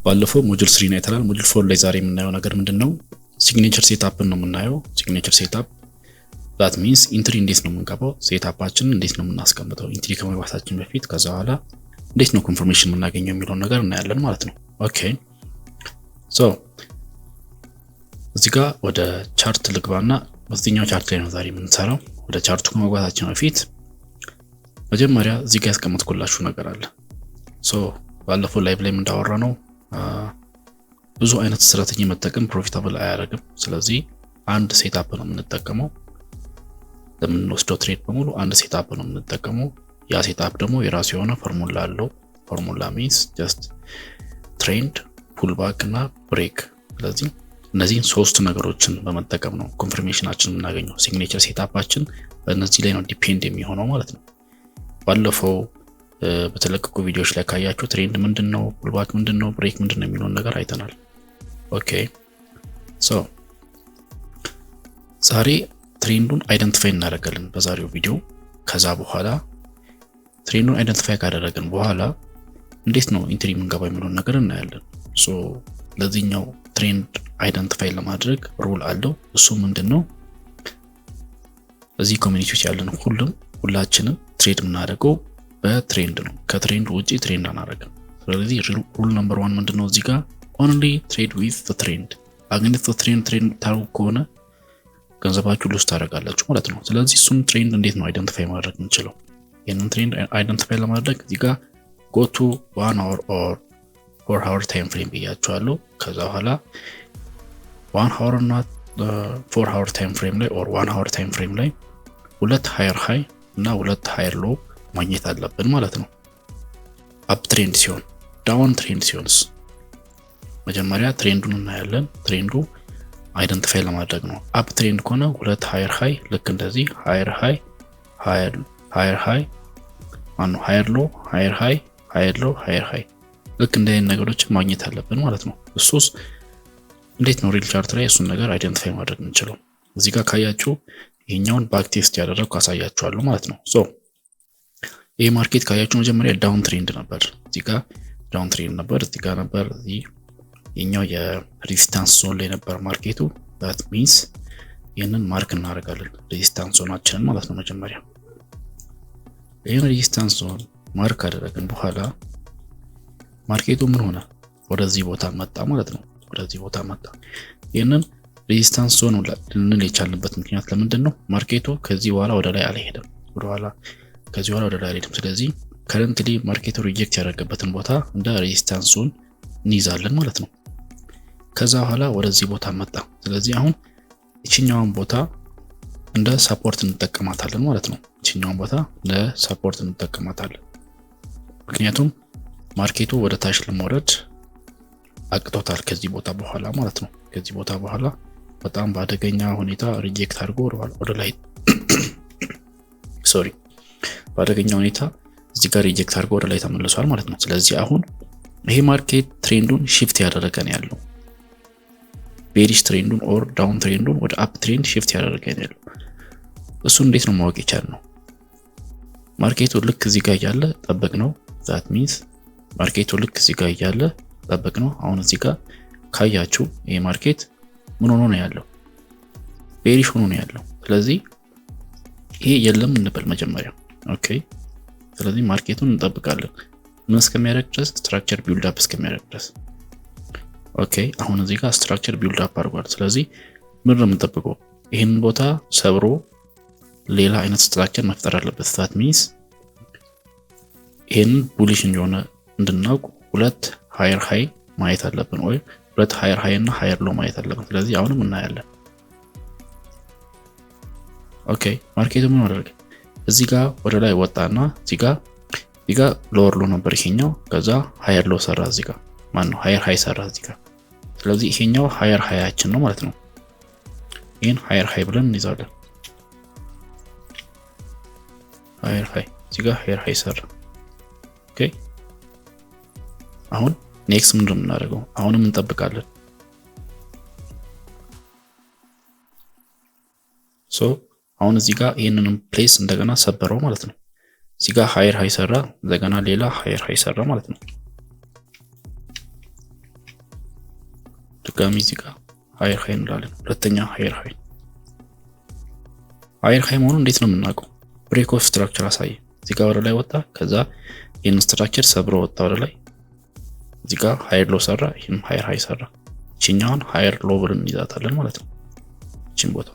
ባለፈው module 3 አይተናል። Module 4 ላይ ዛሬ የምናየው ነገር ምንድን ነው? Signature setup ን ነው የምናየው። Signature setup, that means entry እንዴት ነው የምንገባው፣ setup ኣችንን እንዴት ነው የምናስቀምጠው entry ከመግባታችን በፊት፣ ከዛ በኋላ እንዴት ነው confirmation የምናገኘው የሚለውን ነገር እናያለን ማለት ነው። Okay, so እዚህ ጋር ወደ chart ልግባና በዚህኛው chart ላይ ነው ዛሬ የምንሰራው። ወደ chart ኡ ከመግባታችን በፊት መጀመሪያ እዚህ ጋር ያስቀመጥኩላችሁ ነገር አለ። So ባለፈው live ላይ እንዳወራነው ብዙ አይነት ስትራቴጂ መጠቀም profitable አያደርግም። ስለዚህ አንድ setup ነው የምንጠቀመው። ለምንወስደው trade በሙሉ አንድ setup ነው የምንጠቀመው። ያ setup ደግሞ የራሱ የሆነ ፎርሙላ አለው። Formula means just trend፣ pullback እና break። ስለዚህ እነዚህን ሶስት ነገሮችን በመጠቀም ነው confirmation ኣችን የምናገኘው። Signature setup ኣችን በእነዚህ ላይ ነው depend የሚሆነው ማለት ነው። ባለፈው በተለቀቁ ቪዲዮዎች ላይ ካያችሁ trend ምንድን ነው፣ pullback ምንድን ነው፣ break ምንድን ነው የሚለውን ነገር አይተናል። Okay, so ዛሬ trend ኡን identify እናደርጋለን በዛሬው ቪዲዮ። ከዛ በኋላ trend ኡን identify ካደረግን በኋላ እንዴት ነው entry የምንገባ የሚለውን ነገር እናያለን። So ለዚህኛው trend identify ለማድረግ rule አለው። እሱ ምንድን ነው? እዚህ community ውስጥ ያለን ሁሉም ሁላችንም trade የምናደርገው በ trend ነው። ከ trend ውጪ trade አናደርግም። ስለዚህ rule number one ምንድን ነው? እዚህ ጋር only trade with trend። Against trend trade ታደርጉ ከሆነ ገንዘባችሁ lose ታደርጋላችሁ ማለት ነው። ስለዚህ እሱን trend እንዴት ነው identify ማድረግ የምንችለው? ይህንን trend identify ለማድረግ እዚህ ጋር go to 1 hour or 4 hour time frame ብያችኋለሁ። ከዛ በኋላ 1 hour እና 4 hour time frame ላይ or 1 hour time frame ላይ ሁለት higher high እና ሁለት higher low ማግኘት አለብን ማለት ነው። Up trend ሲሆን፣ down trend ሲሆንስ? መጀመሪያ trend ኡን እናያለን። Trend ኡ identify ለማድረግ ነው። Up trend ከሆነ ሁለት higher high፣ ልክ እንደዚህ higher high፣ higher high፣ ማነው higher low፣ higher high፣ higher low፣ higher high፣ ልክ እንደዚህ አይነት ነገሮችን ማግኘት አለብን ማለት ነው። እሱስ እንዴት ነው real chart ላይ እሱን ነገር identify ማድረግ የምንችለው? እዚህ ጋር ካያችሁ ይሄኛውን back test ያደረግኩ አሳያችኋለሁ ማለት ነው። So ይሄ market ካያችሁ መጀመሪያ down trend ነበር። እዚህ ጋር down trend ነበር፣ እዚህ ጋር ነበር። እዚህ ይሄኛው የ resistance zone ላይ ነበር market ኡ። That means ይህንን mark እናደርጋለን resistance zone ኣችንን ማለት ነው። መጀመሪያ ይህን resistance zone mark ካደረግን በኋላ market ኡ ምን ሆነ? ወደዚህ ቦታ መጣ ማለት ነው። ወደዚህ ቦታ መጣ። ይህንን resistance zone ልንል የቻልንበት ምክንያት ለምንድን ነው? Market ኡ ከዚህ በኋላ ወደ ላይ አልሄደም፣ ወደኋላ ከዚህ በኋላ ወደ ላይ አልሄደም። ስለዚህ currently market ኡ reject ያደረገበትን ቦታ እንደ resistance zone እንይዛለን ማለት ነው። ከዛ በኋላ ወደዚህ ቦታ መጣ። ስለዚህ አሁን ይችኛዋን ቦታ እንደ support እንጠቀማታለን ማለት ነው። ይችኛዋን ቦታ እንደ support እንጠቀማታለን። ምክንያቱም market ኡ ወደ ታች ለመውረድ አቅቶታል ከዚህ ቦታ በኋላ ማለት ነው። ከዚህ ቦታ በኋላ በጣም በአደገኛ ሁኔታ reject አድርጎ ወደ ላይ፣ sorry፣ በአደገኛ ሁኔታ እዚህ ጋር reject አድርጎ ወደ ላይ ተመልሷል ማለት ነው። ስለዚህ አሁን ይሄ market trend ኡን shift ያደረገ ነው ያለው። Bearish trend ኡን or down trend ኡን ወደ up trend shift ያደረገ ነው ያለው። እሱን እንዴት ነው ማወቅ የቻልነው? Market ኡ ልክ እዚህ ጋር እያለ ጠበቅነው። That means market ኡ ልክ እዚህ ጋር እያለ ጠበቅነው። አሁን እዚህ ጋር ካያችሁ ይሄ market ምን ሆኖ ነው ያለው? Bearish ሆኖ ነው ያለው። ስለዚህ ይሄ የለም እንበል መጀመሪያ። Okay። ስለዚህ market ኡን እንጠብቃለን ምን እስከሚያደርግ ድረስ? Structure build up እስከሚያደርግ ድረስ። Okay፣ አሁን እዚህ ጋር structure build up አድርጓል። ስለዚህ ምን ነው የምንጠብቀው? ይህንን ቦታ ሰብሮ ሌላ አይነት structure መፍጠር አለበት። That means ይህንን bullish እንደሆነ እንድናውቅ ሁለት higher high ማየት አለብን፣ ወይ ሁለት higher high እና higher low ማየት አለብን። ስለዚህ አሁንም እናያለን። Okay፣ market ኡ ምን አደረገ? እዚህ ጋር ወደ ላይ ወጣና እዚህ ጋር lower low ነበር ይሄኛው። ከዛ higher low ሰራ፣ እዚህ ጋር ማን ነው higher high ሰራ እዚህ ጋር። ስለዚህ ይሄኛው higher high ኣችን ነው ማለት ነው። ይህን higher high ብለን እንይዛለን። Higher high፣ እዚህ ጋር higher high ሰራ። Okay፣ አሁን next ምንድን ነው የምናደርገው? አሁንም እንጠብቃለን። So አሁን እዚህ ጋር ይህንንም place እንደገና ሰበረው ማለት ነው። እዚህ ጋር higher high ሰራ፣ እንደገና ሌላ higher high ሰራ ማለት ነው። ድጋሚ እዚህ ጋር higher high እንላለን። ሁለተኛ higher high። Higher high መሆኑን እንዴት ነው የምናውቀው? Break of structure አሳየ። እዚህ ጋር ወደ ላይ ወጣ። ከዛ ይህን structure ሰብሮ ወጣ ወደ ላይ። እዚህ ጋር higher low ሰራ፣ ይህንም higher high ሰራ። ይችኛዋን higher low ብለን እንይዛታለን ማለት ነው። ይችን ቦታ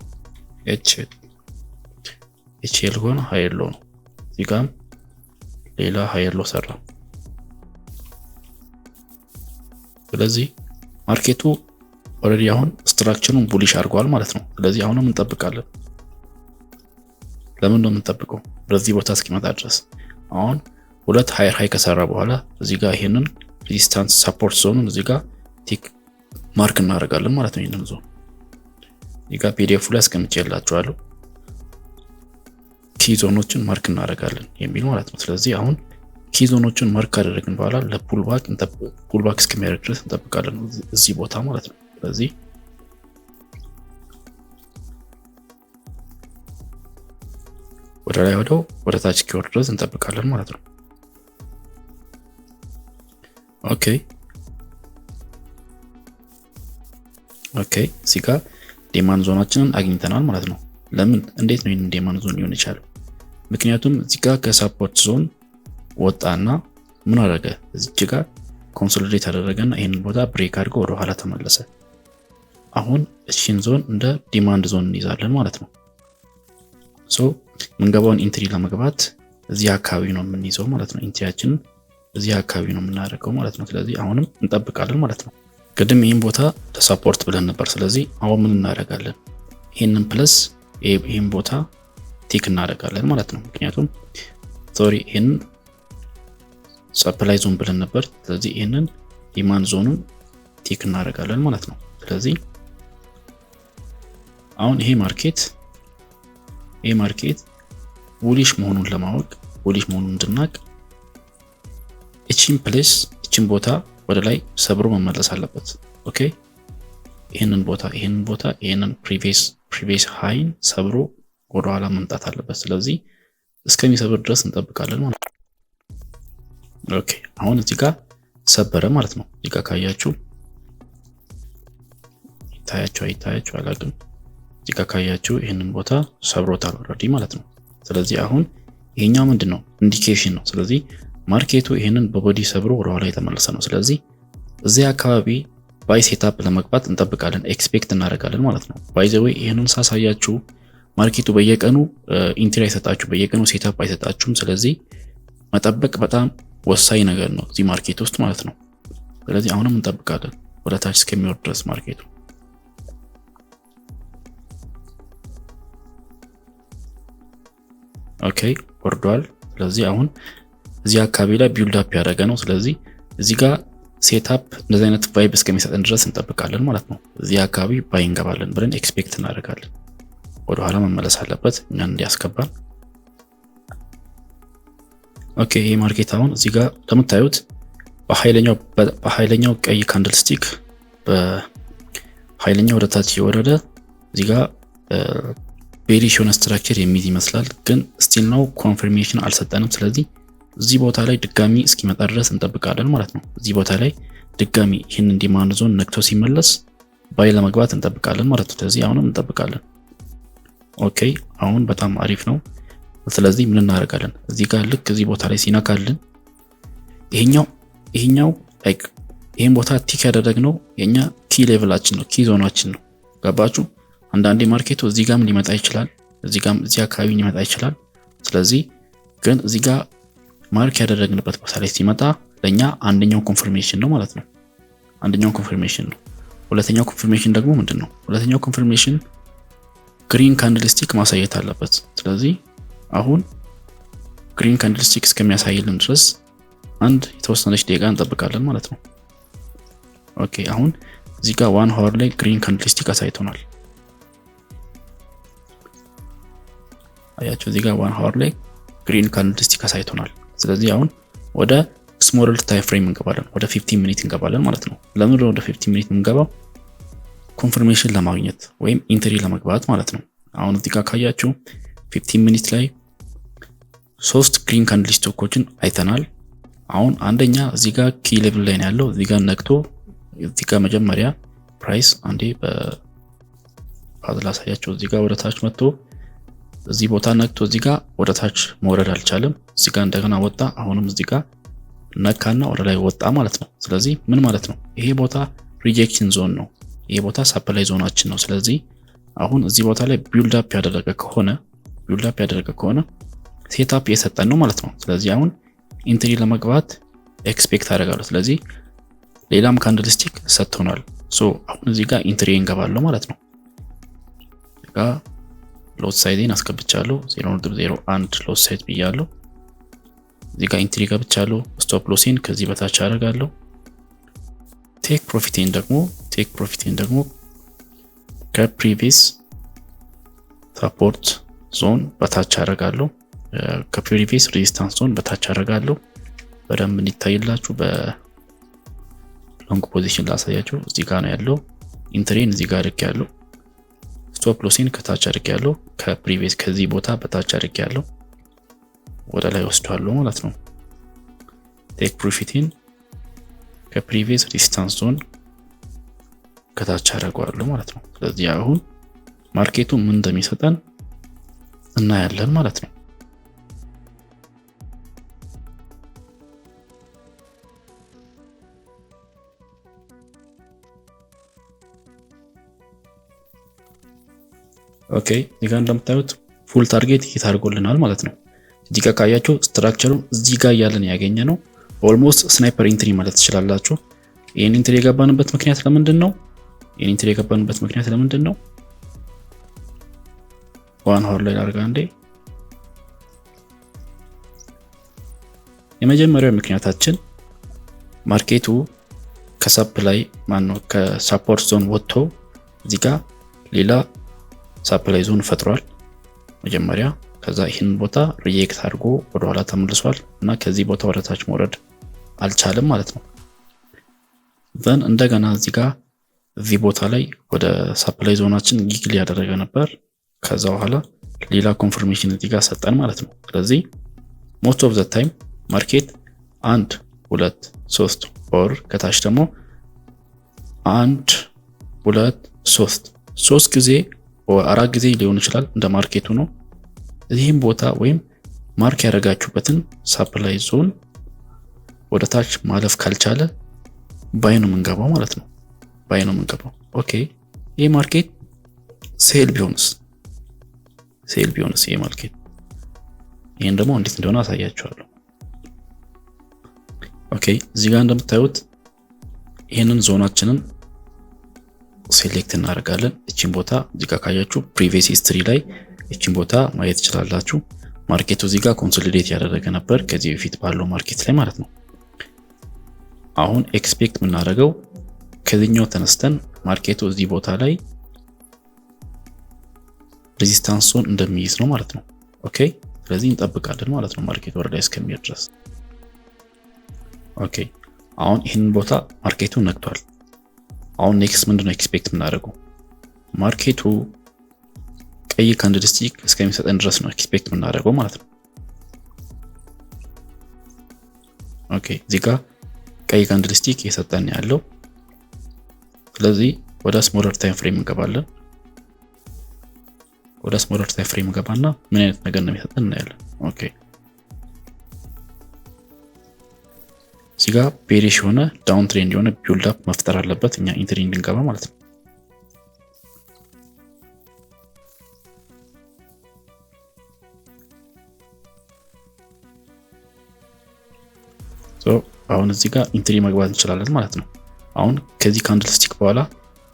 HL ከሆነ higher low ነው። እዚህ ጋርም ሌላ higher low ሰራ። ስለዚህ market ኡ already አሁን structure ኡን bullish አድርጓል ማለት ነው። ስለዚህ አሁንም እንጠብቃለን። ለምን ነው የምንጠብቀው? ወደዚህ ቦታ እስኪመጣ ድረስ። አሁን ሁለት higher high ከሰራ በኋላ እዚህ ጋር ይሄንን resistance support zone ኡን እዚህ ጋር tick mark እናደርጋለን ማለት ነው። ይሄንን ዞን እዚህ ጋር PDF ላይ አስቀምጬላችኋለሁ። Key zone ኦችን mark እናደርጋለን የሚል ማለት ነው። ስለዚህ አሁን key zone ኦችን mark ካደረግን በኋላ ለ pullback እስከሚያደርግ ድረስ እንጠብቃለን እዚህ ቦታ ማለት ነው። ስለዚህ ወደ ላይ ወደ ታች እስኪወርድ ድረስ እንጠብቃለን ማለት ነው። Okay፣ እዚህ ጋር demand zone ኣችንን አግኝተናል ማለት ነው። ለምን እንዴት ነው ይህንን demand zone ሊሆን የቻለው? ምክንያቱም እዚህ ጋር ከ support zone ወጣና ምን አደረገ? እዚህ ጋር consolidate አደረገና ይህንን ቦታ break አድርጎ ወደ ኋላ ተመለሰ። አሁን እቺን ዞን እንደ demand zone እንይዛለን ማለት ነው። So ምንገባውን entry ለመግባት እዚህ አካባቢ ነው የምንይዘው ማለት ነው። Entry ያችንን እዚህ አካባቢ ነው የምናደርገው ማለት ነው። ስለዚህ አሁንም እንጠብቃለን ማለት ነው። ቅድም ይህን ቦታ ለ support ብለን ነበር። ስለዚህ አሁን ምን እናደርጋለን? ይህንን plus ይህን ቦታ tick እናደርጋለን ማለት ነው። ምክንያቱም sorry፣ ይህንን supply zone ብለን ነበር። ስለዚህ ይህንን demand zone ኡን tick እናደርጋለን ማለት ነው። ስለዚህ አሁን ይሄ market bullish መሆኑን ለማወቅ፣ bullish መሆኑን እንድናቅ እቺን place፣ እቺን ቦታ ወደ ላይ ሰብሮ መመለስ አለበት። Okay፣ ይህንን ቦታ ይህንን previous high ን ሰብሮ ወደኋላ መምጣት አለበት። ስለዚህ እስከሚሰብር ድረስ እንጠብቃለን ማለት ነው። Okay፣ አሁን እዚህ ጋር ሰበረ ማለት ነው። እዚህ ጋር ካያችሁ፣ ይታያችሁ አይታያችሁ አላውቅም። እዚህ ጋር ካያችሁ ይህንን ቦታ ሰብሮታል already ማለት ነው። ስለዚህ አሁን ይሄኛው ምንድን ነው? Indication ነው። ስለዚህ market ኡ ይህንን በ body ሰብሮ ወደኋላ የተመለሰ ነው። ስለዚህ እዚህ አካባቢ buy setup ለመግባት እንጠብቃለን፣ expect እናደርጋለን ማለት ነው። By the way፣ ይህንን ሳሳያችሁ market ኡ በየቀኑ entry አይሰጣችሁ፣ በየቀኑ setup አይሰጣችሁም። ስለዚህ መጠበቅ በጣም ወሳኝ ነገር ነው እዚህ market ውስጥ ማለት ነው። ስለዚህ አሁንም እንጠብቃለን ወደ ታች እስከሚወርድ ድረስ market ኡ። Okay፣ ወርዷል። ስለዚህ አሁን እዚህ አካባቢ ላይ build up ያደረገ ነው። ስለዚህ እዚህ ጋር setup እንደዚህ አይነት vibe እስከሚሰጠን ድረስ እንጠብቃለን ማለት ነው። እዚህ አካባቢ buy እንገባለን ብለን expect እናደርጋለን። ወደኋላ መመለስ አለበት እኛን እንዲያስገባን። Okay፣ ይህ market አሁን እዚህ ጋር እንደምታዩት በኃይለኛው ቀይ candlestick በኃይለኛው ወደ ታች የወረደ እዚህ ጋር bearish የሆነ structure የሚይዝ ይመስላል፣ ግን still now confirmation አልሰጠንም። ስለዚህ እዚህ ቦታ ላይ ድጋሚ እስኪመጣ ድረስ እንጠብቃለን ማለት ነው። እዚህ ቦታ ላይ ድጋሚ ይህንን demand zone ነክቶ ሲመለስ buy ለመግባት እንጠብቃለን ማለት ነው። ስለዚህ አሁንም እንጠብቃለን። Okay፣ አሁን በጣም አሪፍ ነው። ስለዚህ ምን እናደርጋለን? እዚህ ጋር ልክ እዚህ ቦታ ላይ ሲነካልን ይሄኛው like ይሄን ቦታ tick ያደረግነው የኛ key level ኣችን ነው፣ key zone ኣችን ነው። ገባችሁ? አንዳንዴ market ኡ እዚህ ጋርም ሊመጣ ይችላል፣ እዚህ ጋርም እዚህ አካባቢ ሊመጣ ይችላል። ስለዚህ ግን እዚህ ጋር mark ያደረግንበት ቦታ ላይ ሲመጣ ለኛ አንደኛው confirmation ነው ማለት ነው። አንደኛው confirmation ነው። ሁለተኛው confirmation ደግሞ ምንድን ነው? ሁለተኛው confirmation green candlestick ማሳየት አለበት። ስለዚህ አሁን green candlestick እስከሚያሳይልን ድረስ አንድ የተወሰነች ደቂቃ እንጠብቃለን ማለት ነው። Okay፣ አሁን እዚህ ጋር 1 hour ላይ green candlestick አሳይቶናል። አያችሁ፣ እዚህ ጋር 1 hour ላይ green candlestick አሳይቶናል። ስለዚህ አሁን ወደ smaller time frame እንገባለን፣ ወደ 15 minute እንገባለን ማለት ነው። ለምን ወደ 15 minute የምንገባው? Confirmation ለማግኘት ወይም entry ለመግባት ማለት ነው። አሁን እዚህ ጋር ካያችሁ 15 minute ላይ ሶስት green candlestick ኦችን አይተናል። አሁን አንደኛ እዚህ ጋር key level ላይ ነው ያለው። እዚህ ጋር ነክቶ እዚህ ጋር መጀመሪያ Price አንዴ በ path ላሳያችሁ። እዚህ ጋር ወደ ታች መጥቶ እዚህ ቦታ ነክቶ እዚህ ጋር ወደ ታች መውረድ አልቻለም። እዚህ ጋር እንደገና ወጣ። አሁንም እዚህ ጋር ነካና ወደ ላይ ወጣ ማለት ነው። ስለዚህ ምን ማለት ነው? ይሄ ቦታ rejection zone ነው። ይሄ ቦታ supply zone ኣችን ነው። ስለዚህ አሁን እዚህ ቦታ ላይ build up ያደረገ ከሆነ setup እየሰጠን ነው ማለት ነው። ስለዚህ አሁን entry ለመግባት expect አደርጋለሁ። ስለዚህ ሌላም candlestick ሰጥቶናል። So አሁን እዚህ ጋር entry እንገባለሁ ማለት ነው። ጋ lot size ኤን አስገብቻለሁ። 0.01 lot size ብያለሁ። እዚህ ጋር entry ገብቻለሁ። Stop loss ኤን ከዚህ በታች አደርጋለሁ። Take profit ኤን ደግሞ ከ previous support zone በታች አደርጋለሁ። ከ previous resistance zone በታች አደርጋለሁ። በደንብ እንዲታይላችሁ በ long position ላሳያችሁ። እዚህ ጋር ነው ያለው። Entry ን እዚህ ጋር አድርጌያለሁ። Stop loss ኤን ከታች አድርጌያለሁ። ከ previous ከዚህ ቦታ በታች አድርጌያለሁ። ወደ ላይ ወስዷለሁ ማለት ነው። Take profit ኤን ከ previous resistance zone ከታች አደርገዋለሁ ማለት ነው። ስለዚህ አሁን market ኡ ምን እንደሚሰጠን እናያለን ማለት ነው። Okay, እዚህ ጋር እንደምታዩት full target hit አድርጎልናል ማለት ነው። እዚህ ጋር ካያችሁ structure ኡን እዚህ ጋር እያለን ያገኘነው። Almost sniper entry ማለት ትችላላችሁ። ይህን entry የገባንበት ምክንያት ለምንድን ነው? ይህን entry የገባንበት ምክንያት ለምንድን ነው? 1 hour ላይ ላድርጋ እንዴ። የመጀመሪያው ምክንያታችን market ኡ ከ supply ማነው ከ support zone ወጥቶ እዚህ ጋር ሌላ supply zone ፈጥሯል መጀመሪያ። ከዛ ይህንን ቦታ reject አድርጎ ወደኋላ ተመልሷል እና ከዚህ ቦታ ወደ ታች መውረድ አልቻለም ማለት ነው። Then እንደገና እዚህ ጋር እዚህ ቦታ ላይ ወደ supply zone ኣችን wiggle ያደረገ ነበር። ከዛ በኋላ ሌላ confirmation እዚህ ጋር ሰጠን ማለት ነው። ስለዚህ most of the time market አንድ፣ ሁለት፣ ሶስት or ከታች ደግሞ አንድ፣ ሁለት፣ ሶስት፣ ሶስት ጊዜ አራት ጊዜ ሊሆን ይችላል፣ እንደ market ኡ ነው። እዚህም ቦታ ወይም mark ያደረጋችሁበትን supply zone ወደ ታች ማለፍ ካልቻለ buy ነው የምንገባው ማለት ነው። Buy ነው የምንገባው። Okay, ይህ market sell ቢሆንስ ይህ market? ይህን ደግሞ እንዴት እንደሆነ አሳያችኋለሁ። Okay, እዚህ ጋር እንደምታዩት ይህንን zone ኣችንን select እናደርጋለን። እቺን ቦታ እዚህ ጋር ካያችሁ previous history ላይ እቺን ቦታ ማየት ትችላላችሁ። Market ኡ እዚህ ጋር consolidate ያደረገ ነበር ከዚህ በፊት ባለው market ላይ ማለት ነው። አሁን expect የምናደርገው ከዚህኛው ተነስተን market ኡ እዚህ ቦታ ላይ resistance ኡን እንደሚይዝ ነው ማለት ነው። Okay, ስለዚህ እንጠብቃለን ማለት ነው market ኡ ወደ ላይ እስከሚሄድ ድረስ። Okay, አሁን ይህንን ቦታ market ኡ ነክቷል። አሁን next ምንድነው expect የምናደርገው? Market ኡ ቀይ candlestick እስከሚሰጠን ድረስ ነው expect የምናደርገው ማለት ነው። Okay, እዚህ ጋር ቀይ candlestick እየሰጠን ያለው። ስለዚህ ወደ smaller time frame እንገባለን። ወደ smaller time frame እንገባና ምን አይነት ነገር እንደሚሰጠን እናያለን። Okay, እዚህ ጋር bearish የሆነ downtrend የሆነ build up መፍጠር አለበት እኛ entry እንድንገባ ማለት ነው። አሁን እዚህ ጋር entry መግባት እንችላለን ማለት ነው። አሁን ከዚህ candlestick በኋላ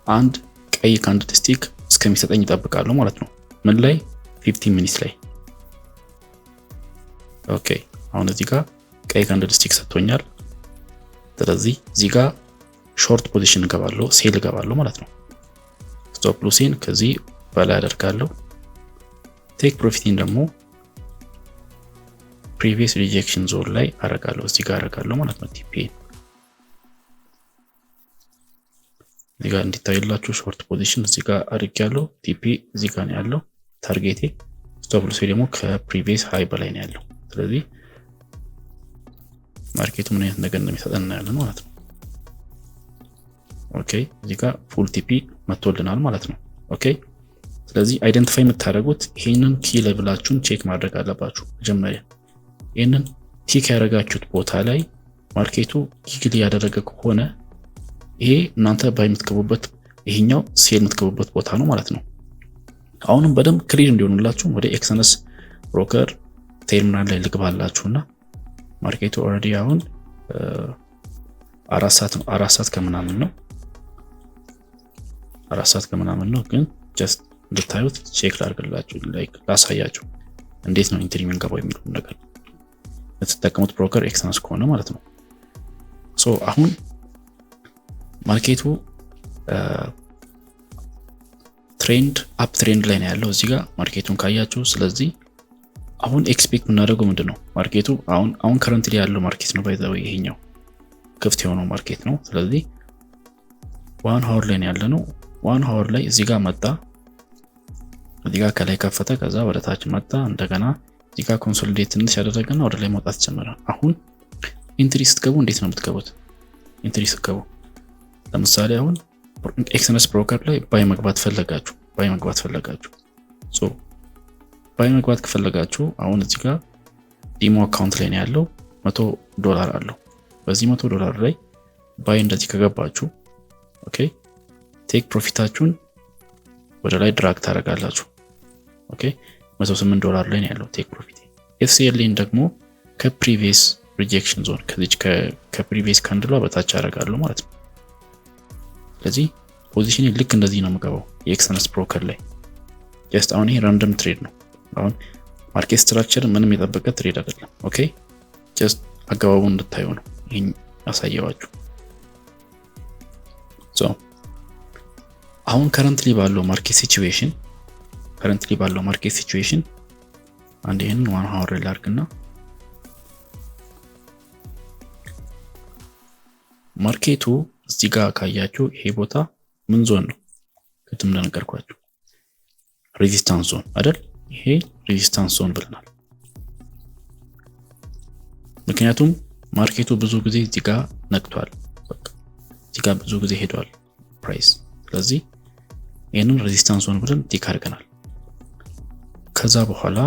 አንድ ቀይ candlestick እስከሚሰጠኝ እጠብቃለሁ ማለት ነው። ምን ላይ? 15 minutes ላይ። Okay, አሁን እዚህ ጋር ቀይ candlestick ሰጥቶኛል። ስለዚህ እዚህ ጋር short position እገባለሁ፣ sell እገባለሁ ማለት ነው። Stop loss ኤን ከዚህ በላይ አደርጋለሁ። Take profit ኤን ደግሞ previous rejection zone ላይ አረጋለሁ፣ እዚህ ጋር አረጋለሁ ማለት ነው። TP እዚህ ጋር እንዲታይላችሁ short position እዚህ ጋር አድርጌያለሁ። TP እዚህ ጋር ነው ያለው target ኤ። Stop loss ደግሞ ከ previous high በላይ ነው ያለው። ስለዚህ market ኡ ምን አይነት ነገር እንደሚሰጠን እናያለን ማለት ነው። Okay፣ እዚህ ጋር full TP መጥቶልናል ማለት ነው። Okay፣ ስለዚህ identify የምታደርጉት ይሄንን key level ኣችሁን check ማድረግ አለባችሁ። መጀመሪያ ይህንን tick ያደረጋችሁት ቦታ ላይ market ኡ wiggle ያደረገ ከሆነ ይሄ እናንተ buy የምትገቡበት፣ ይሄኛው sell የምትገቡበት ቦታ ነው ማለት ነው። አሁንም በደንብ clear እንዲሆኑላችሁ ወደ Exness broker terminal ላይ ልግባላችሁና market ኡ already አሁን 4 ሰዓት ነው፣ 4 ሰዓት ከምናምን ነው፣ 4 ሰዓት ከምናምን ነው። ግን just እንድታዩት check ላድርግላችሁ፣ like ላሳያችሁ እንዴት ነው entry የምንገባው የሚለውን ነገር፣ የምትጠቀሙት broker Exness ከሆነ ማለት ነው። So አሁን market ኡ trend uptrend ላይ ነው ያለው እዚህ ጋር market ኡን ካያችሁ። ስለዚህ አሁን expect የምናደርገው ምንድን ነው? Market ኡ አሁን currently ያለው market ነው፣ by the way ይሄኛው ክፍት የሆነው market ነው። ስለዚህ 1 hour ላይ ነው ያለነው። 1 hour ላይ እዚህ ጋር መጣ፣ እዚህ ጋር ከላይ ከፈተ፣ ከዛ ወደ ታች መጣ፣ እንደገና እዚህ ጋር consolidate ትንሽ ያደረገና ወደ ላይ መውጣት ጀመረ። አሁን entry ስትገቡ እንዴት ነው የምትገቡት? Entry ስትገቡ ለምሳሌ አሁን Exness broker ላይ buy መግባት ፈለጋችሁ፣ buy መግባት ፈለጋችሁ። So buy መግባት ከፈለጋችሁ አሁን እዚህ ጋር demo account ላይ ነው ያለው፣ 100 ዶላር አለው። በዚህ 100 ዶላር ላይ buy እንደዚህ ከገባችሁ፣ okay፣ take profit ኣችሁን ወደ ላይ drag ታደርጋላችሁ። Okay፣ 108 ዶላር ላይ ነው ያለው take profit። SL ን ደግሞ ከ previous rejection zone፣ ከዚች ከ previous candle ኧ በታች አደርጋለሁ ማለት ነው። ስለዚህ position ልክ እንደዚህ ነው የምገባው የ Exness broker ላይ። Just አሁን ይሄ random trade ነው። አሁን market structure ምንም የጠበቀ trade አይደለም። Okay፣ just አገባቡን እንድታዩ ነው ይሄን ያሳየዋችሁ። So አሁን currently ባለው market situation አንድ ይህንን 1 hour ላድርግና market ኡ እዚህ ጋር ካያችሁ ይሄ ቦታ ምን ዞን ነው? ቅድም እንደነገርኳችሁ resistance zone አይደል? ይሄ resistance zone ብለናል። ምክንያቱም market ኡ ብዙ ጊዜ እዚህ ጋር ነክቷል። በቃ እዚህ ጋር ብዙ ጊዜ ሄዷል price። ስለዚህ ይህንን resistance zone ብለን tick አድርገናል። ከዛ በኋላ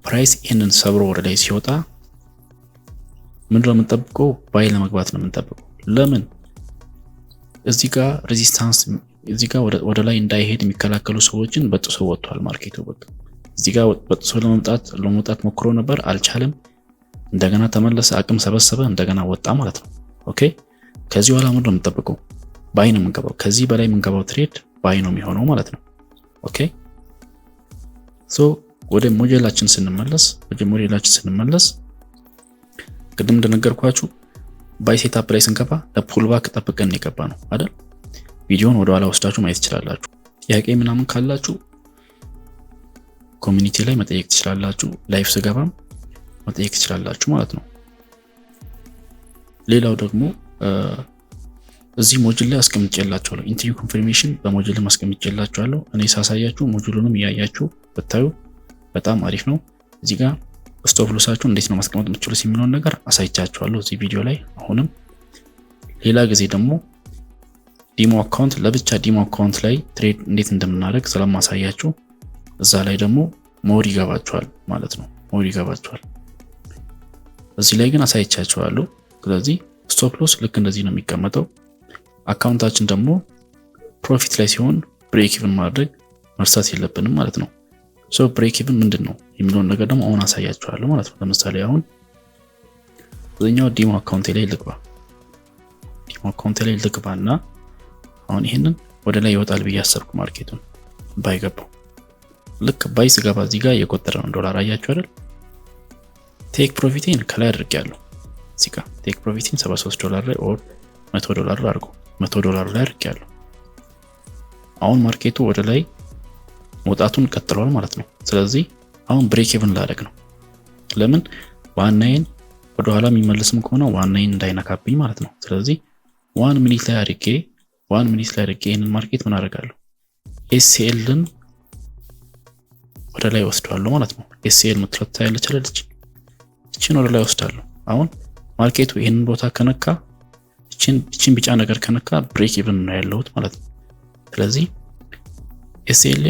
price ይህንን ሰብሮ ወደ ላይ ሲወጣ ምንድነው የምንጠብቀው? Buy ለመግባት ነው የምንጠብቀው። ለምን? እዚህ ጋር resistance፣ እዚህ ጋር ወደ ላይ እንዳይሄድ የሚከላከሉ ሰዎችን በጥሶ ወጥቷል market ኡ። በቃ እዚህ ጋር በጥሶ ለመውጣት ሞክሮ ነበር፣ አልቻለም። እንደገና ተመለሰ፣ አቅም ሰበሰበ፣ እንደገና ወጣ ማለት ነው። Okay፣ ከዚህ በኋላ ምንድነው የምንጠብቀው? Buy ነው የምንገባው። ከዚህ በላይ የምንገባው trade buy ነው የሚሆነው ማለት ነው። Okay፣ so ወደ ሞዴላችን ስንመለስ ቅድም እንደነገርኳችሁ buy setup ላይ ስንገባ ለ pullback ጠብቀን የገባነው አይደል? ቪዲዮን ወደኋላ ወስዳችሁ ማየት ትችላላችሁ። ጥያቄ ምናምን ካላችሁ community ላይ መጠየቅ ትችላላችሁ። Live ስገባም መጠየቅ ትችላላችሁ ማለት ነው። ሌላው ደግሞ እዚህ module ላይ አስቀምጬላችኋለሁ። Entry confirmation በ module ም አስቀምጬላችኋለሁ። እኔ ሳሳያችሁ module ኡንም እያያችሁ ብታዩ በጣም አሪፍ ነው። እዚህ ጋር stop loss ኣችሁ እንዴት ነው ማስቀመጥ የምትችሉት የሚለውን ነገር አሳይቻችኋለሁ እዚህ ቪዲዮ ላይ። አሁንም ሌላ ጊዜ ደግሞ demo account ለብቻ demo account ላይ trade እንዴት እንደምናደርግ ስለማሳያችሁ እዛ ላይ ደግሞ more ይገባችኋል ማለት ነው። More ይገባችኋል። እዚህ ላይ ግን አሳይቻችኋለሁ። ስለዚህ stop loss ልክ እንደዚህ ነው የሚቀመጠው። Account ኣችን ደግሞ profit ላይ ሲሆን break even ማድረግ መርሳት የለብንም ማለት ነው። So break even ምንድን ነው የሚለውን ነገር ደግሞ አሁን አሳያችኋለሁ ማለት ነው። ለምሳሌ አሁን እዚኛው demo account ኤ ላይ ልግባ። Demo account ኤ ላይ ልግባ እና አሁን ይሄንን ወደ ላይ ይወጣል ብዬ አሰብኩ። Market ኡን buy ገባው። ልክ buy ስገባ እዚህ ጋር እየቆጠረ ነው ዶላር፣ አያችሁ አይደል? Take profit ኤን ከላይ አድርጌያለሁ። እዚህ ጋር take profit ኤን 73 ዶላር ላይ or 100 ዶላር አድርጎ 100 ዶላር ላይ አድርጌያለሁ። አሁን market ኡ ወደ ላይ መውጣቱን ቀጥሏል ማለት ነው። ስለዚህ አሁን break even ላደርግ ነው። ለምን? ዋናዬን ወደኋላ የሚመልስም ከሆነ ዋናዬን እንዳይነካብኝ ማለት ነው። ስለዚህ 1 minute ላይ አድርጌ ይህንን market ምን አደርጋለሁ? SL ን ወደ ላይ ወስደዋለሁ ማለት ነው። SL ምትለው ታያለች አይደለች? እቺን ወደ ላይ ወስዳለሁ። አሁን market ኡ ይህንን ቦታ ከነካ እቺን ይችን ቢጫ ነገር ከነካ break even ነው ያለሁት ማለት ነው። ስለዚህ SL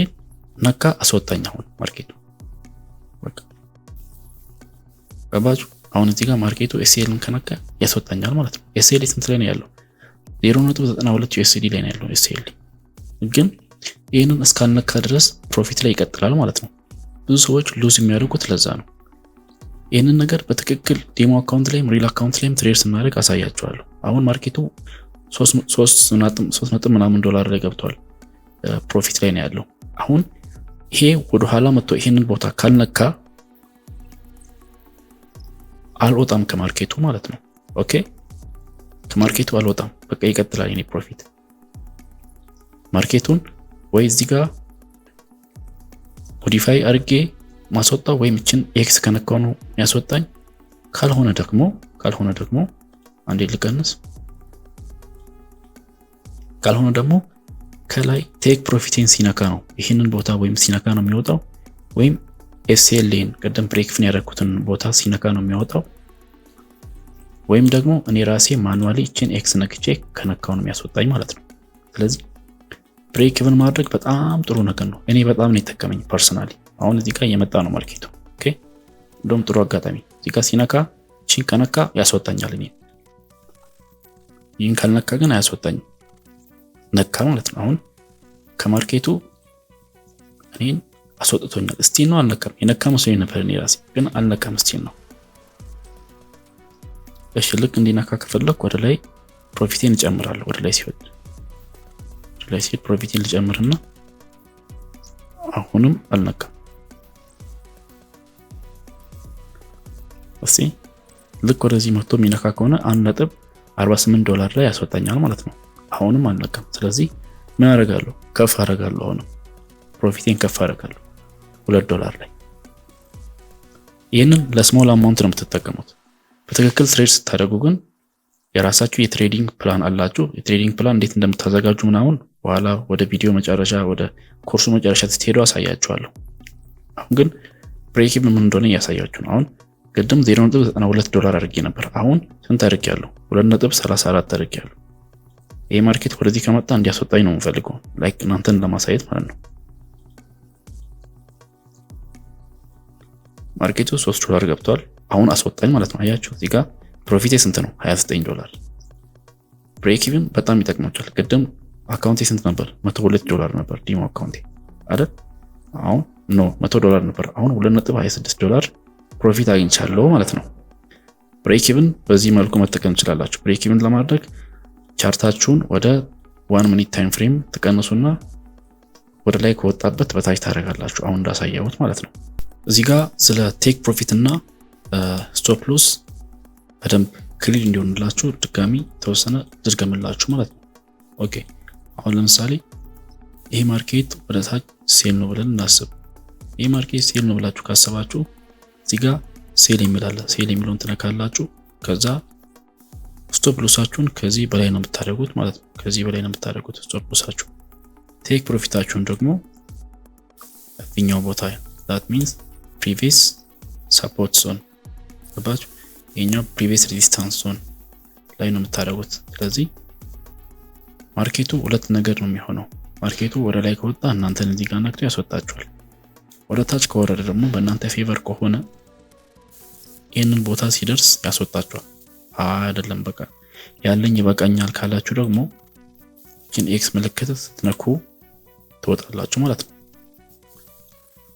ነካ፣ አስወጣኝ። አሁን market ኡ በቃ ገባችሁ? አሁን እዚህ ጋር market ኡ SL ን ከነካ ያስወጣኛል ማለት ነው። SL ስንት ላይ ነው ያለው? 0.92 USD ላይ ነው ያለው SL። ግን ይህንን እስካልነካ ድረስ profit ላይ ይቀጥላል ማለት ነው። ብዙ ሰዎች lose የሚያደርጉት ለዛ ነው። ይህንን ነገር በትክክል demo account ላይም real account ላይም trade ስናደርግ አሳያችኋለሁ። አሁን market ኡ ሶስት ነጥብ ምናምን ዶላር ላይ ገብቷል። Profit ላይ ነው ያለው። አሁን ይሄ ወደኋላ መጥቶ ይሄንን ቦታ ካልነካ አልወጣም ከ market ኡ ማለት ነው። Okay፣ ከ market ኡ አልወጣም። በቃ ይቀጥላል የኔ profit። Market ኡን ወይ እዚህ ጋር modify አድርጌ ማስወጣው ወይም እችን X ከነካው ነው የሚያስወጣኝ። ካልሆነ ደግሞ አንዴ ልቀንስ። ካልሆነ ደግሞ ከላይ take profit ኤን ሲነካ ነው፣ ይህንን ቦታ ወይም ሲነካ ነው የሚወጣው፣ ወይም SL ን ቅድም break even ያደረኩትን ቦታ ሲነካ ነው የሚያወጣው፣ ወይም ደግሞ እኔ ራሴ manually እችን X ነክቼ ከነካው ነው የሚያስወጣኝ ማለት ነው። ስለዚህ break even ማድረግ በጣም ጥሩ ነገር ነው። እኔ በጣም ነው የጠቀመኝ personally። አሁን እዚህ ጋር እየመጣ ነው market ኡ። Okay፣ እንደውም ጥሩ አጋጣሚ እዚህ ጋር ሲነካ፣ እችን ከነካ ያስወጣኛል እኔ። ይህን ካልነካ ግን አያስወጣኝም። ነካ ማለት ነው። አሁን ከ market ኡ እኔን አስወጥቶኛል። Still ነው አልነካም። የነካ መስሎኝ ነበር እኔ ራሴ፣ ግን አልነካም። Still ነው። እሺ፣ ልክ እንዲነካ ከፈለኩ ወደ ላይ profit ኤን እጨምራለሁ። ወደ ላይ ሲሄድ profit ኤን ልጨምርና አሁንም አልነካም። እስቲ ልክ ወደዚህ መጥቶ የሚነካ ከሆነ 1.48 ዶላር ላይ ያስወጣኛል ማለት ነው። አሁንም አልነካም። ስለዚህ ምን አደርጋለሁ? ከፍ አደርጋለሁ። አሁንም profit ኤን ከፍ አደርጋለሁ 2 ዶላር ላይ። ይህንን ለ small amount ነው የምትጠቀሙት። በትክክል trade ስታደርጉ ግን የራሳችሁ የ trading plan አላችሁ። የ trading plan እንዴት እንደምታዘጋጁ ምናምን በኋላ ወደ ቪዲዮ መጨረሻ፣ ወደ ኮርሱ መጨረሻ ስትሄዱ አሳያችኋለሁ። አሁን ግን break even ምን እንደሆነ እያሳያችሁ ነው። አሁን ቅድም 0.92 ዶላር አድርጌ ነበር። አሁን ስንት አድርጌያለሁ? 2.34 አድርጌያለሁ። ይህ market ወደዚህ ከመጣ እንዲያስወጣኝ ነው የምፈልገው፣ like እናንተን ለማሳየት ማለት ነው። Market ኡ 3 ዶላር ገብቷል። አሁን አስወጣኝ ማለት ነው። አያችሁ፣ እዚህ ጋር profit ኤ ስንት ነው? 29 ዶላር። Break even በጣም ይጠቅማችኋል። ቅድም account ኤ ስንት ነበር? 102 ዶላር ነበር demo account ኤ አይደል? አሁን no፣ 100 ዶላር ነበር። አሁን 2.26 ዶላር profit አግኝቻለሁ ማለት ነው። Break even በዚህ መልኩ መጠቀም ትችላላችሁ። Break even ለማድረግ chart ኣችሁን ወደ 1 minute time frame ትቀንሱና ወደ ላይ ከወጣበት በታች ታደርጋላችሁ። አሁን እንዳሳየሁት ማለት ነው። እዚህ ጋር ስለ take profit እና stop loss በደንብ clear እንዲሆንላችሁ ድጋሚ የተወሰነ ልድገምላችሁ ማለት ነው። Okay፣ አሁን ለምሳሌ ይሄ market ወደ ታች sell ነው ብለን እናስብ። ይሄ market sell ነው ብላችሁ ካሰባችሁ እዚህ ጋር sell የሚል አለ። Sell የሚለውን ትነካላችሁ። ከዛ stop loss ኣችሁን ከዚህ በላይ ነው የምታደርጉት ማለት ነው። ከዚህ በላይ ነው የምታደርጉት stop loss ኣችሁ። Take profit ኣችሁን ደግሞ እዚኛው ቦታ፣ that means previous support zone፣ ገባችሁ? ይሄኛው previous resistance zone ላይ ነው የምታደርጉት። ስለዚህ market ኡ ሁለት ነገር ነው የሚሆነው። Market ኡ ወደ ላይ ከወጣ እናንተን እዚህ ጋር ነክቶ ያስወጣችኋል። ወደ ታች ከወረደ ደግሞ በእናንተ favor ከሆነ ይህንን ቦታ ሲደርስ ያስወጣችኋል። አይደለም በቃ ያለኝ ይበቃኛል ካላችሁ ደግሞ ይህን X ምልክት ስትነኩ ትወጣላችሁ ማለት ነው።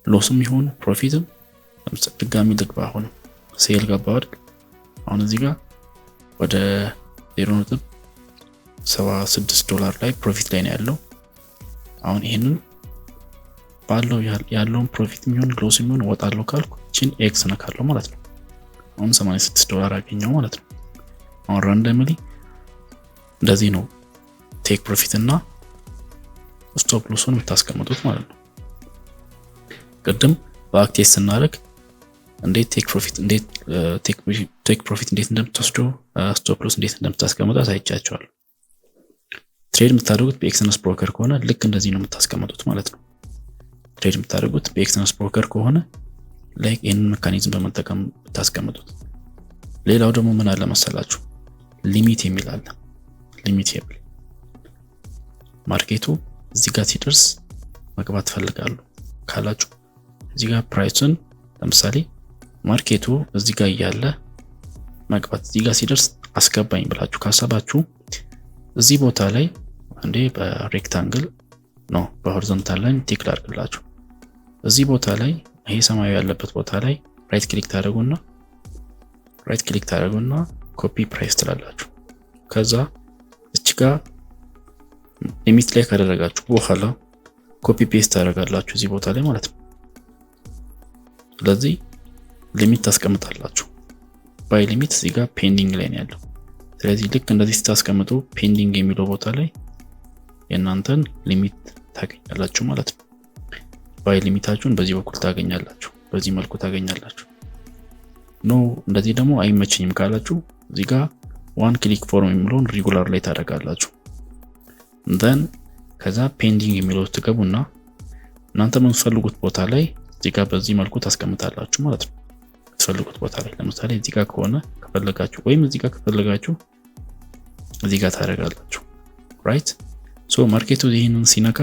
Loss ም ይሁን profit ም ድጋሚ ልግባ። አሁን sell ገባ አይደል? አሁን እዚህ ጋር ወደ 0.76 ዶላር ላይ profit ላይ ነው ያለው። አሁን ይህንን ባለው ያለውን profit የሚሆን loss የሚሆን እወጣለሁ ካልኩ ይችን X ነካለሁ ማለት ነው። አሁን 86 ዶላር አገኘው ማለት ነው። አሁን randomly እንደዚህ ነው take profit እና stop loss ኡን የምታስቀምጡት ማለት ነው። ቅድም backtest ስናደርግ እንዴት take profit እንዴት እንደምትወስዱ፣ stop loss እንዴት እንደምታስቀምጡ አሳይቻችኋለሁ። Trade የምታደርጉት በ Exness broker ከሆነ ልክ እንደዚህ ነው የምታስቀምጡት ማለት ነው። Trade የምታደርጉት በ Exness broker ከሆነ like ይህንን mechanism በመጠቀም የምታስቀምጡት። ሌላው ደግሞ ምን አለ መሰላችሁ? Limit የሚል አለ። limitable። Market ኡ እዚህ ጋር ሲደርስ መግባት ፈልጋለሁ ካላችሁ እዚህ ጋር price ኡን፣ ለምሳሌ market ኡ እዚህ ጋር እያለ መግባት፣ እዚህ ጋር ሲደርስ አስገባኝ ብላችሁ ካሰባችሁ እዚህ ቦታ ላይ፣ አንዴ በ rectangle no፣ በ horizontal line tick ላድርግላችሁ። እዚህ ቦታ ላይ፣ ይሄ ሰማያዊ ያለበት ቦታ ላይ right click ታደርጉና copy price ትላላችሁ። ከዛ እች ጋር limit ላይ ካደረጋችሁ በኋላ copy paste ታደርጋላችሁ እዚህ ቦታ ላይ ማለት ነው። ስለዚህ limit ታስቀምጣላችሁ። Buy limit እዚህ ጋር pending ላይ ነው ያለው። ስለዚህ ልክ እንደዚህ ስታስቀምጡ pending የሚለው ቦታ ላይ የእናንተን limit ታገኛላችሁ ማለት ነው። Buy limit ኣችሁን በዚህ በኩል ታገኛላችሁ፣ በዚህ መልኩ ታገኛላችሁ። No፣ እንደዚህ ደግሞ አይመቸኝም ካላችሁ እዚህ ጋር one click form የሚለውን regular ላይ ታደርጋላችሁ። Then ከዛ pending የሚለው ትገቡና እናንተ የምትፈልጉት ቦታ ላይ እዚህ ጋር በዚህ መልኩ ታስቀምጣላችሁ ማለት ነው። የምትፈልጉት ቦታ ላይ፣ ለምሳሌ እዚህ ጋር ከሆነ ከፈለጋችሁ ወይም እዚህ ጋር ከፈለጋችሁ እዚህ ጋር ታደርጋላችሁ። Right, so market ኡ ይህንን ሲነካ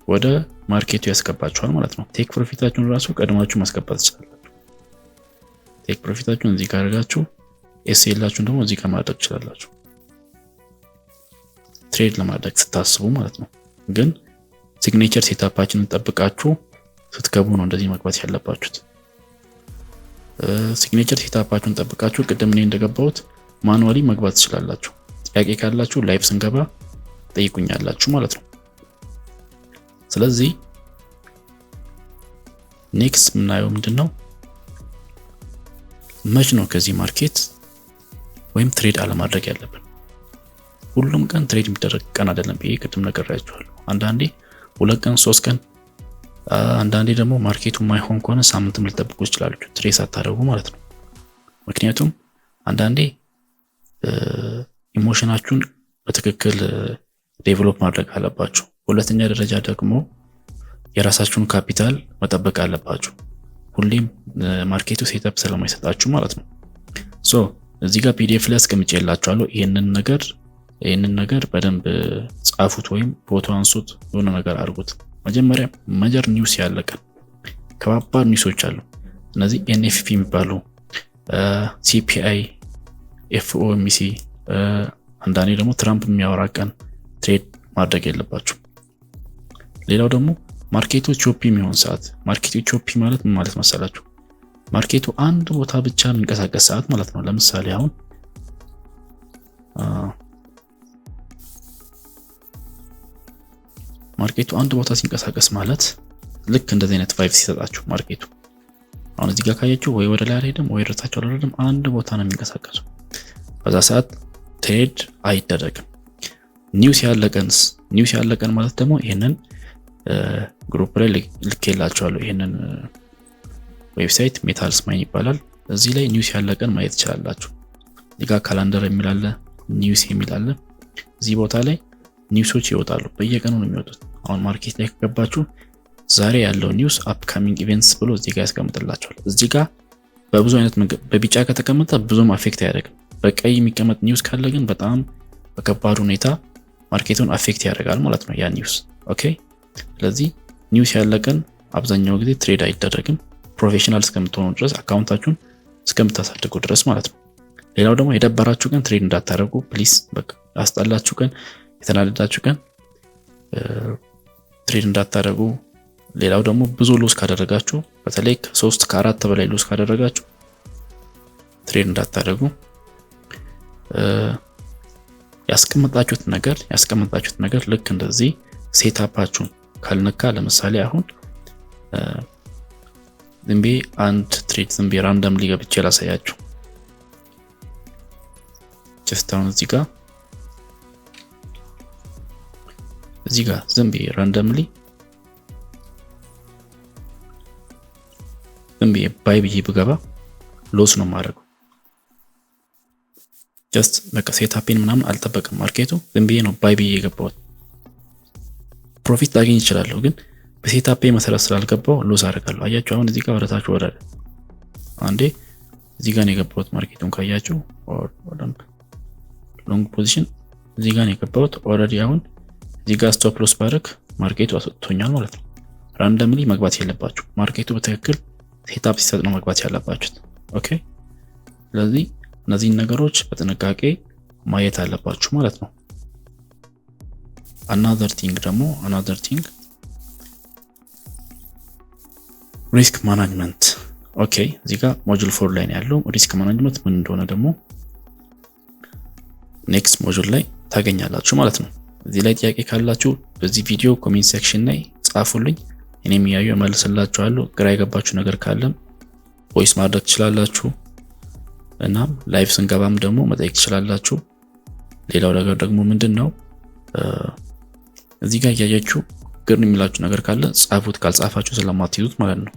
ወደ market ኡ ያስገባችኋል ማለት ነው። Take profit ኣችሁን ራሱ ቀድማችሁ ማስገባት ትችላላችሁ። Take profit ኣችሁን እዚህ ጋር አድርጋችሁ SL ኣችሁን ደግሞ እዚህ ጋር ማድረግ ትችላላችሁ። Trade ለማድረግ ስታስቡ ማለት ነው። ግን signature setup ኣችንን ጠብቃችሁ ስትገቡ ነው እንደዚህ መግባት ያለባችሁት። Signature setup ኣችሁን ጠብቃችሁ ቅድም እኔ እንደገባሁት manually መግባት ትችላላችሁ። ጥያቄ ካላችሁ live ስንገባ ጠይቁኛላችሁ ማለት ነው። ስለዚህ next የምናየው ምንድን ነው? መች ነው ከዚህ market ወይም trade አለማድረግ ያለብን? ሁሉም ቀን trade የሚደረግ ቀን አይደለም ብዬ ቅድም ነግሬያችኋለሁ። አንዳንዴ 2 ቀን፣ 3 ቀን፣ አንዳንዴ ደግሞ market ኡ የማይሆን ከሆነ ሳምንትም ልትጠብቁ ትችላላችሁ trade ሳታደርጉ ማለት ነው። ምክንያቱም አንዳንዴ emotion ኣችሁን በትክክል develop ማድረግ አለባችሁ። ሁለተኛ ደረጃ ደግሞ የራሳችሁን ካፒታል መጠበቅ አለባችሁ። ሁሌም market ኡ setup ስለማይሰጣችሁ ማለት ነው። So እዚህ ጋር PDF ላይ አስቀምጬላችኋለሁ። ይህንን ነገር በደንብ ጻፉት ወይም ፎቶ አንሱት፣ የሆነ ነገር አድርጉት። መጀመሪያ major news ያለ ቀን፣ ከባባድ news ኦች አሉ። እነዚህ NFP የሚባሉ፣ CPI፣ FOMC፣ አንዳንዴ ደግሞ ትራምፕ የሚያወራ ቀን trade ማድረግ የለባችሁም። ሌላው ደግሞ market ኡ choppy የሚሆን ሰዓት። Market ኡ choppy ማለት ምን ማለት መሰላችሁ? Market ኡ አንድ ቦታ ብቻ የሚንቀሳቀስ ሰዓት ማለት ነው። ለምሳሌ አሁን market ኡ አንድ ቦታ ሲንቀሳቀስ ማለት ልክ እንደዚህ አይነት vibe ሲሰጣችሁ፣ market ኡ አሁን እዚህ ጋር ካያችሁ ወይ ወደ ላይ አልሄድም ወይ ወደ ታች አልወረድም፣ አንድ ቦታ ነው የሚንቀሳቀሰው። በዛ ሰዓት trade አይደረግም። News ያለ ቀንስ? News ያለ ቀን ማለት ደግሞ ይህንን group ላይ ልኬላችኋለሁ። ይህንን website Metals Mine ይባላል። እዚህ ላይ news ያለ ቀን ማየት ትችላላችሁ። እዚህ ጋር calendar የሚል አለ፣ news የሚል አለ። እዚህ ቦታ ላይ news ኦች ይወጣሉ። በየቀኑ ነው የሚወጡት። አሁን market ላይ ከገባችሁ ዛሬ ያለው news upcoming events ብሎ እዚህ ጋር ያስቀምጥላችኋል። እዚህ ጋር በብዙ አይነት መንገድ በቢጫ ከተቀመጠ ብዙም affect አያደርግም። በቀይ የሚቀመጥ news ካለ ግን በጣም በከባድ ሁኔታ market ኡን affect ያደርጋል ማለት ነው ያ news። Okay፣ ስለዚህ news ያለ ቀን አብዛኛው ጊዜ trade አይደረግም፣ professional እስከምትሆኑ ድረስ፣ account ኣችሁን እስከምታሳድጉ ድረስ ማለት ነው። ሌላው ደግሞ የደበራችሁ ቀን trade እንዳታደርጉ please። በቃ ያስጠላችሁ ቀን፣ የተናደዳችሁ ቀን trade እንዳታደርጉ። ሌላው ደግሞ ብዙ loss ካደረጋችሁ፣ በተለይ ከሶስት ከአራት በላይ loss ካደረጋችሁ trade እንዳታደርጉ። ያስቀመጣችሁት ነገር ልክ እንደዚህ setup ኣችሁን ካልነካ፣ ለምሳሌ አሁን ዝም ብዬ አንድ trade ዝም ብዬ randomly ገብቼ ላሳያችሁ። Just አሁን እዚህ ጋር ዝም ብዬ randomly ዝም ብዬ buy ብዬ ብገባ loss ነው የማደርገው። Just በቃ setup ኤን ምናምን አልጠበቅም market ኡ፣ ዝም ብዬ ነው buy ብዬ የገባሁት። Profit ላገኝ እችላለሁ፣ ግን በ setup ኤ መሰረት ስላልገባሁ loss አደርጋለሁ። አያችሁ፣ አሁን እዚህ ጋር ወደታች ወረደ። አንዴ እዚህ ጋር ነው የገባሁት። Market ኡን ካያችሁ long position እዚህ ጋር ነው የገባሁት። Already አሁን እዚህ ጋር stop loss ባደርግ market ኡ አስወጥቶኛል ማለት ነው። Randomly መግባት የለባችሁ። Market ኡ በትክክል setup ሲሰጥ ነው መግባት ያለባችሁት። Okay፣ ስለዚህ እነዚህን ነገሮች በጥንቃቄ ማየት አለባችሁ ማለት ነው። Another thing ደግሞ፣ another thing risk management። Okay፣ እዚህ ጋር module 4 ላይ ነው ያለው። Risk management ምን እንደሆነ ደግሞ next module ላይ ታገኛላችሁ ማለት ነው። እዚህ ላይ ጥያቄ ካላችሁ በዚህ ቪዲዮ comment section ላይ ጻፉልኝ። እኔም እያየሁ እመልስላችኋለሁ። ግራ የገባችሁ ነገር ካለም voice ማድረግ ትችላላችሁ። እናም live ስንገባም ደግሞ መጠየቅ ትችላላችሁ። ሌላው ነገር ደግሞ ምንድን ነው፣ እዚህ ጋር እያያችሁ ግር የሚላችሁ ነገር ካለ ጻፉት። ካልጻፋችሁ ስለማትይዙት ማለት ነው።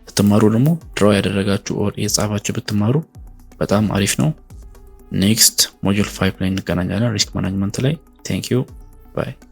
ስትማሩ ደግሞ draw እያደረጋችሁ or እየጻፋችሁ ብትማሩ በጣም አሪፍ ነው። Next module 5 ላይ እንገናኛለን፣ risk management ላይ። Thank you, bye.